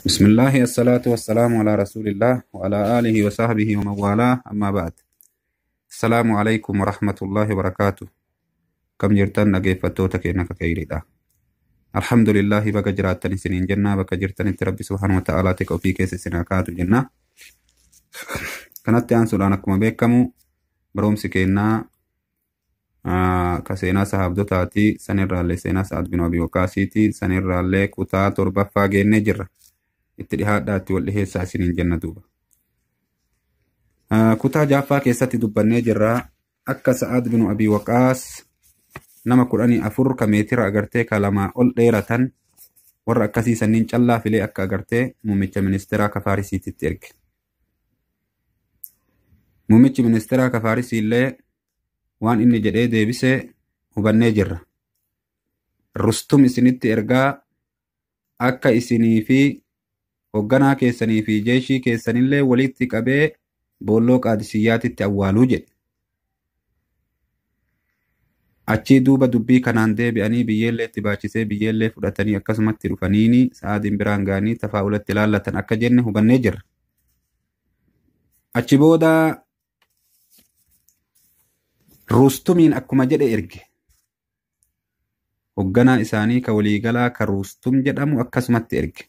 بسم الله الصلاة والسلام على رسول الله وعلى آله وصحبه ومن والاه أما بعد السلام عليكم ورحمة الله وبركاته. كم جرتن نجيفتوتا كينك كيريدا. الحمد لله بك جراتني سنين جنة بك جرتني ربي سبحانه وتعالى تك في كيس سناكات جنة. كانت أنسولان أكما بكمو برومسي كينا ka seenaa sahaabdotaati sanirraallee seenaa Sa'ad bin Abi Waqaasiiti sanirraallee kutaa torbaffaa geennee jirra. Itti dhihaadhaatti wal dhiheessaa isiniin jenna duuba. Kutaa jaaffaa keessatti dubbannee jirra akka Sa'ad bin Abi Waqaas nama 14 ka meetira agartee ka 2 ol dheeratan warra akkasii sanniin callaa filee akka agartee muummicha ministeeraa ka Faarisiititti erge. Muummichi ministeeraa ka Faarisii illee waan inni jedhee deebisee hubannee jirra. Rustum isinitti ergaa akka isinii fi hoogganaa keessanii fi jeeshii keessanillee walitti qabee boolloo Qaadisiyyaatitti awwaaluu jedhe. Achii duuba dubbii kanaan deebi'anii biyyeellee itti baachisee biyyeellee fudhatanii akkasumatti dhufaniini Sa'aadiin biraan ga'anii tafaa'ulatti ilaallatan akka jenne hubannee jirra. Achi booda Rustumiin akkuma jedhe erge. Hoogganaa isaanii ka waliigalaa ka Rustum jedhamu akkasumatti erge.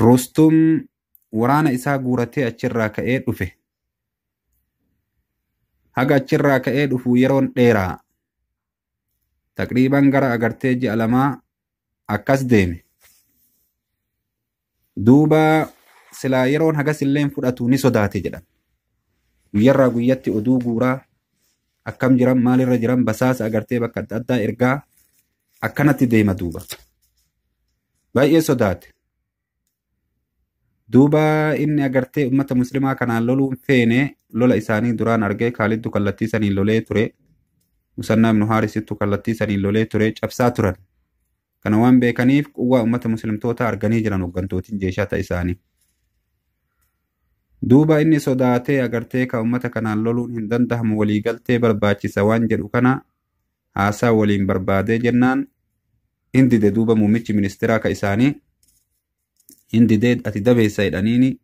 Rustum waraana isaa guuratee achirraa ka'ee dhufe. Haga achirraa ka'ee dhufu yeroon dheeraa. Taqriiban gara agartee ji'a 2 akkas deeme. Duuba silaa yeroon hagas illeen fudhatu ni sodaate jedhan. Guyyarraa guyyatti oduu guuraa akkam jiran maalirra jiran basaasa agartee bakka adda addaa ergaa akkanatti deema duuba. Baay'ee sodaate. Duuba inni agartee uummata muslimaa kanaan loluun feene lola isaanii duraan argee Kaaliddu kallattii saniin lolee ture. Musannaa ibnu Haarisittu kallattii saniin lolee ture cabsaa turan. Kana waan beekaniif quwwaa uummata muslimtoota arganii jiran hooggantootiin jeeshaa isaanii. Duuba inni sodaatee agartee ka uummata kanaan loluun hin danda'amu waliigaltee barbaachisa waan jedhu kana haasaa waliin barbaadee jennaan hin dide. Duuba muummichi ministeeraa ka isaanii hin didee ati dabeessa jedhaniini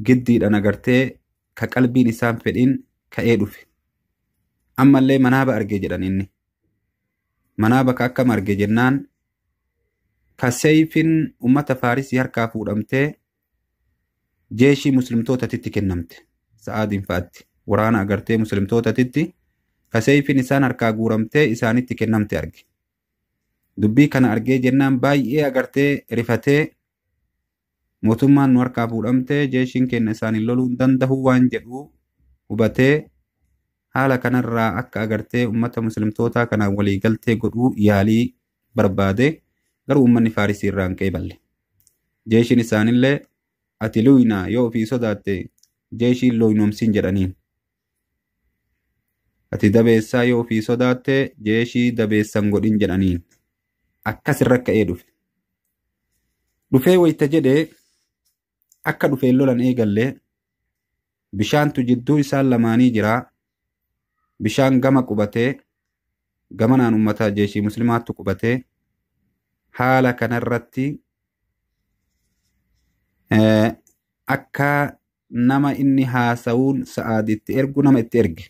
giddiidhaan agartee ka qalbiin isaan fedhin ka'ee dhufe. Ammallee manaaba argee jedhan inni. Manaaba ka akkam arge jennaan ka seeyfiin uummata Faarisii harkaa fuudhamtee jeeshii muslimtootatitti kennamte. Sa'aadiin fa'aatti waraana agartee muslimtootatitti ka seeyfiin isaan harkaa guuramtee isaanitti kennamte arge. Dubbii kana argee jennaan baay'ee agartee rifatee mootummaan nu harkaa fuudhamtee jeeshiin kenna isaaniin loluu hin danda'u waan jedhu hubatee haala kanarraa akka agartee uummata muslimtootaa kanaan waliigaltee godhuu yaalii barbaade garuu uummanni Faarisii irraa hin qeeballe. Jeeshiin isaanillee ati luyna yoo ofii sodaatte jeeshiin luynoomsiin jedhaniin. Ati dabeessaa yoo ofii sodaatte jeeshii dabeessan godhin jedhaniin. Akkas irra ka'ee dhufe. Dhufee wayita jedhee akka dhufeen lolan eegallee bishaantu jidduu isaan lamaanii jira. Bishaan gama qubatee gamanaan uummata jeeshii muslimaattu qubatee haala kanarratti akka nama inni haasawuun Sa'aaditti ergu nama itti erge.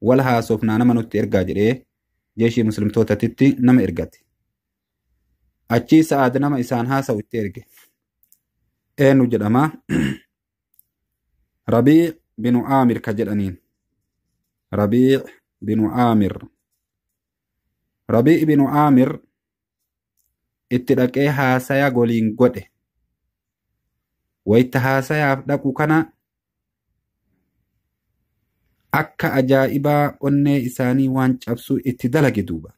Wal haasofnaa nama nutti ergaa jedhee jeeshii muslimtootatitti nama ergate. Achii Sa'aad nama isaan haasawu itti erge. Eenyu jedhama? Rabii binu Aamir ka jedhaniin. Rabii binu Aamir. Rabii binu Aamir itti dhaqee haasaya goliin godhe. Wayita haasayaaf dhaqu kana akka ajaa'ibaa onnee isaanii waan cabsu itti dalage duuba.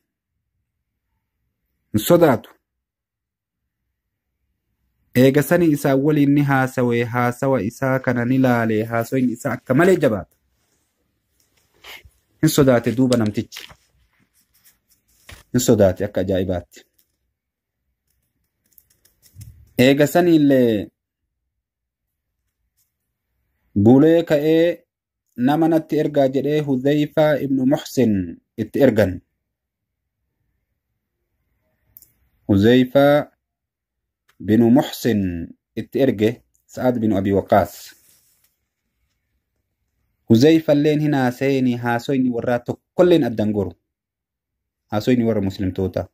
Hin sodaatu. Eega sani isaan waliin ni haasawee haasawa isaa kana ni laalee haasawni isaa akka malee jabaata. Hin sodaate duuba namtichi. Hin sodaate akka ajaa'ibaatti. Eega sani illee bulee ka'ee nama natti ergaa jedhee Huzayfaa ibnu Muhsin itti ergan. Huzayfaa binu Muhsin itti erge Sa'ad binu Abi Waqaas. Huzeyfalleen hin haasayeni haasoyni warraa tokkolleen addan goru. Haasoyni warra muslimtoota.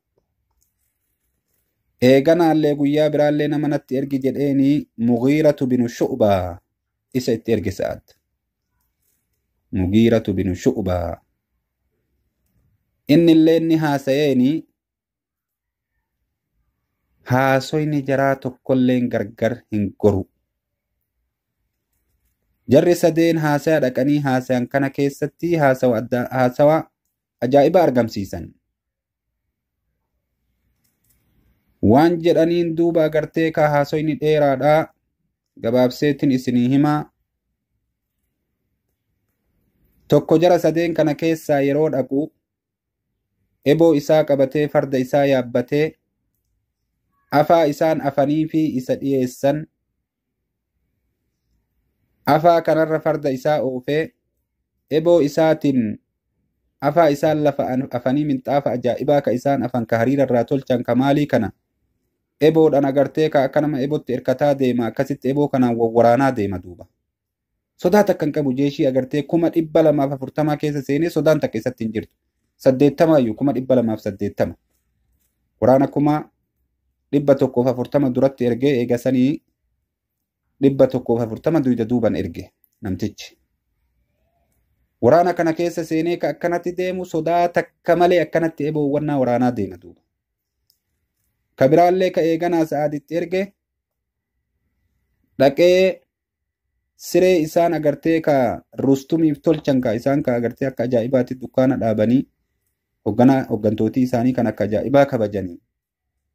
Eeganaallee guyyaa biraallee nama natti ergi jedheeni Mughiiratu binu Shu'baa isa itti erge Sa'ad. Mughiiratu binu Shu'baa. Innillee ni haasayeeni haasoyni jaraa tokkolleen gargar hin goru. Jarri sadeen haasaya dhaqanii haasayan kana keessatti haasawa ajaa'iba argamsiisan. Waan jedhaniin duuba agartee ka haasoyni dheeraadhaa gabaabseetiin isinii himaa. Tokko jara sadeen kana keessaa yeroo dhaqu eboo isaa qabatee farda isaa yaabbatee afaa isaan afanii fi isa dhiyeessan afaa kanarra farda isaa oofee eboo isaatiin afaa isaan lafa afanii minxaafa ajaa'ibaa ka isaan afan ka hariira irraa tolchan ka maalii kana eboodhaan agartee ka akka nama ebootti hirkataa deema akkasitti eboo kanaan wawwaraanaa deema duuba. Sodaa takka hin qabu jeeshii agartee 240,000 keessa seenee sodaan takka isatti hin jirtu. 80 iyyuu 280,000. Waraana 140,000 duratti ergee eegasanii 140 duyda duuban erge namtichi. Waraana kana keessa seenee ka akkanatti deemu sodaa takka malee akkanatti eboowwannaa waraanaa deema duuba. Ka biraallee ka eeganaa Sa'aaditti erge dhaqee siree isaan agartee ka rustumiif tolchan ka isaan ka agartee akka ajaa'ibaatti dukkaana dhaabanii hoggantootii isaanii kan akka ajaa'ibaa kabajanii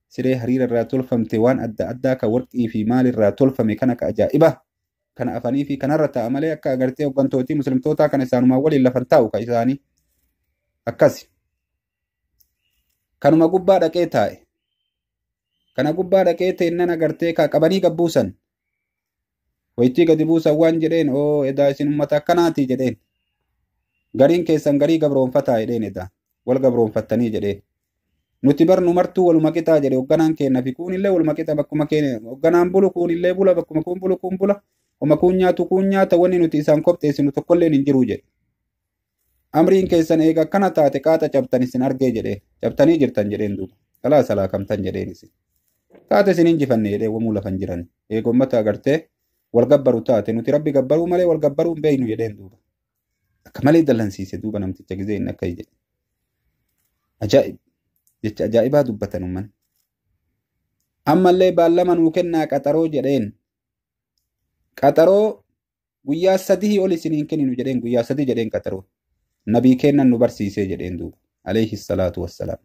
siree hariira irraa tolfamte waan adda addaa ka warqii fi maalirraa tolfame kana ka ajaa'ibaa kana afanii fi kanarra taa'a malee akka agartee hoggantootii muslimtootaa kana isaanumaa waliin lafan taa'u ka isaanii akkasi. Kanuma gubbaa dhaqee taa'e. Kana gubbaa dhaqee teennan agartee ka qabanii gabbuusan. Waytii gadi buusan waan jedheen oo edaa isin ummata akkanaati jedheen. Gariin keessan garii gabroonfataa jedheen edaa. Wal gabroonfattanii jedheen. Nuti bar nu martuu waluma qixaa jedhe hogganaan keenna fi kuunillee waluma qixa bakkuma keenya hogganaan bulu kuunillee bula bakkuma kuun bulu kuun bula homa kuun nyaatu kuun nyaata wanni nuti isaan qopheessinu tokkolleen hin jiru jedhe. Amriin keessan eega akkana taate qaaxa cabtan isin argee jedheen cabtanii jirtan jedheen duuba. Kalaa salaa kamtan jedheen isin. Taate isin injifanne jedhee wamuu lafan jiran. Eegommata agartee wal gabbaru taate nuti rabbi gabbaruu malee wal gabbaruu hin beeknu jedheen duuba. Akka malee dallansiise duuba namticha gizee inni akka jedhe. Ajaa'ib jecha ajaa'ibaa dubbatan umman. Ammallee baallama nuu kennaa qaxaroo jedheen. Qaxaroo guyyaa 3 ol isiniin kenninu jedheen guyyaa 3 jedheen qaxaroo. Nabii kennan nu barsiisee jedheen duuba. Alayhi salaatu wassalaam.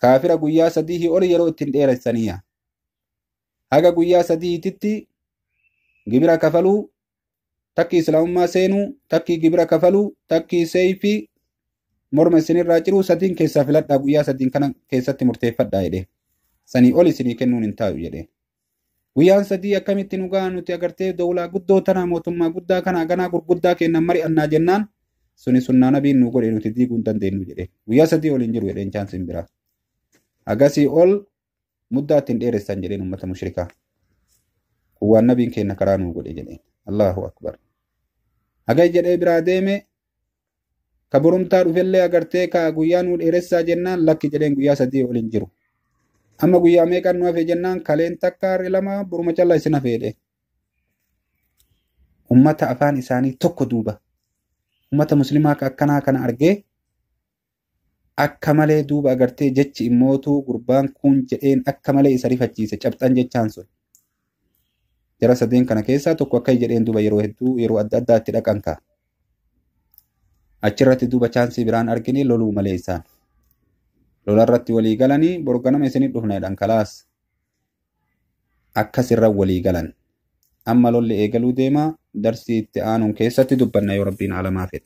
Kaafira guyyaa 3 ol yeroo ittiin dheeressaniya. Haga guyyaa 3titti gibira kafaluu, takki islaamummaa seenuu, takki gibira kafaluu, takki seeyfii morma isinirraa ciruu 3 keessaa filadhaa guyyaa 3 kana keessatti murteeffadhaa jedhee. Sanii ol isinii kennuun hin taa'u jedhee. Guyyaan 3 akkamitti nu ga'a nuti agartee dawlaa guddoo tanaa mootummaa guddaa kanaa ganaa gurguddaa kennan mari'annaa jennaan suni sunnaa nabiin nu godhe nuti diiguu hin dandeenyu jedhee. Guyyaa 3 ol hin jiru jedheen chaansiin biraa. Agasii ol muddaa ittiin dheeressan jedheen uummata mushrikaa. Kun waan nabiin kenna karaa nuu godhe jedheen. Allahu akbar. Hagai jedhee biraa deeme ka borumtaa dhufellee agartee ka guyyaa nuu dheeressaa jennaan lakki jedheen guyyaa 3 ol hin jiru. Amma guyyaa meeqan nu hafe jennaan kaleen takka harri 2 boruma callaa isin hafe jedhee. Uummata afaan isaanii tokko duuba. Uummata muslimaa ka akkanaa kana argee akka malee duuba agartee jechi immootuu gurbaan kun jedheen akka malee isa rifachiise cabxan jechaan sun. Jara sadeen kana keessaa tokko akka jedheen duuba yeroo hedduu yeroo adda addaatti dhaqan ka'a. Achirratti duuba chaansii biraan argine loluu malee isaan. Lolarratti walii galanii borganama isinii dhufna jedhan kalaas. Akkasirra walii galan. Amma lolli eegaluu deema darsii itti aanuun keessatti dubbanna yoo rabbiin alamaa fedhe.